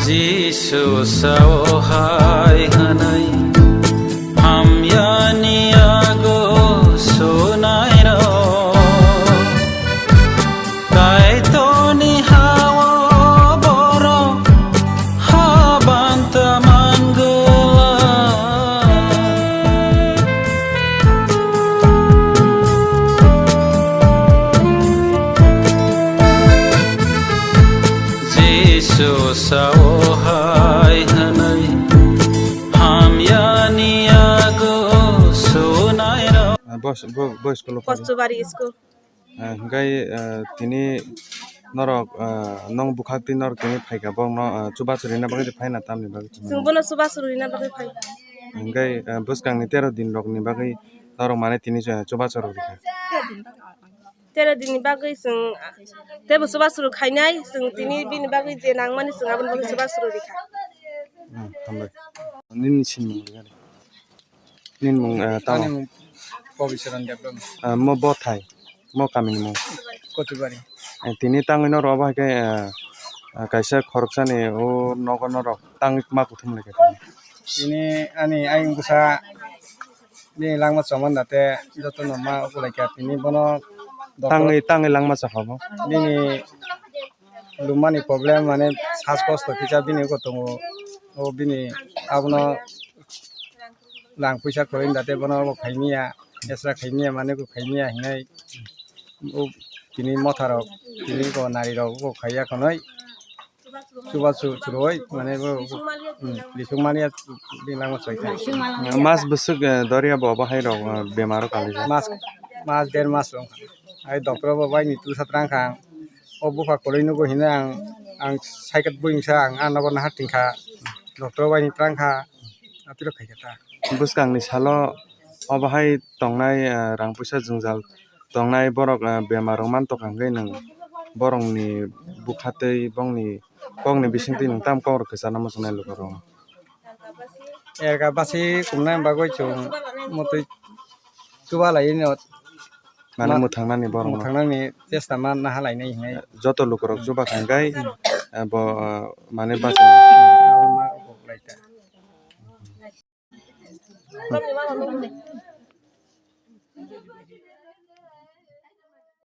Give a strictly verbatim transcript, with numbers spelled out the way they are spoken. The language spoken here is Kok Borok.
Jisu sao hai hwnwi hamyani yago sunairok. Kaitorni hao borok habanta mangwlak. Jisu sao hai hwnwi hamyani yago sunairok. Boys, bo-, boys school o pari. Kostubari school. Ah, hingkai, ah, tini norok, ah, nong bwkhak twi norok tini phaikha, borokno, ah, chubachu rina bagwi phaina tamni bagwi? Chwng bono chubachu rina bagwi phai. Hingkai, ah, bwskangni tero din rokni bagwi norok mane tini, ah, chubachu rok rikha. Tero din ni bagwi chwng, ah, teibo chubachu rok khainai, chwng tini bini bagwi je nangmani chwng aboni bagwi chubachu rok rikha. Hmm, hambai. Nini sinimung rikha de. Nini mung, eh, tamo? Ani mung Kobicharan Debbarma. Eh, mo bo thai, mo kamini mung? Kotubari. Eh, tini tangwi norok obo hai khe, eh, eh, kaisa khoroksani o nogo norok tangwi ma kuthum lai khe tini. Tini ani ayung bwsa bini langma chomanda tei jotono ma ukulai kha tini bono doktor. Tangwi, tangwi langma chakha bo? Bini lumani problem, mane sas kosto kisa bini uko tongo. O bini abono rang puisa kwrwi da tei bono bo khaimiya, esra khaimiya, mane bo khaimiya hinai. O tini motha rok, tini bo nari rok bo khaiya khonoi. Chubachu churoi, mane bo, hmm, bising maliya bini langma choi kha. Mas bwswk, eh, doriya bo obo hai rok, eh, bemaro kalijak. Mas, mas der mas rok. Ai doctor bo bai ni twsa trang kha. O bupha kwlwi nugo hino ang, ang cycle buing sa ang, ang nogo naha tingkha. Doctor bai ni trang kha. Apiro khai kha ta. Bwskangni salo obo hai tongnai, eh, rang puisa jwngjal tongnai borok, eh, bemar rok man tongkha hwnkhe nwng borokni bwkha tei bongni kokni bisingtwi nwng tamo kok rok kwchana muchungnai lukurok? Erga basi kumnai bagwi chwng motwi chuba lai no. Mane ma-, mwthangnani borok no. Mwthangnani chesta ma naha lainai hinwi. Joto lukurok chuba kha hwnkhe, eh, bo, eh, mane bachai. Abo ma kok lai ta.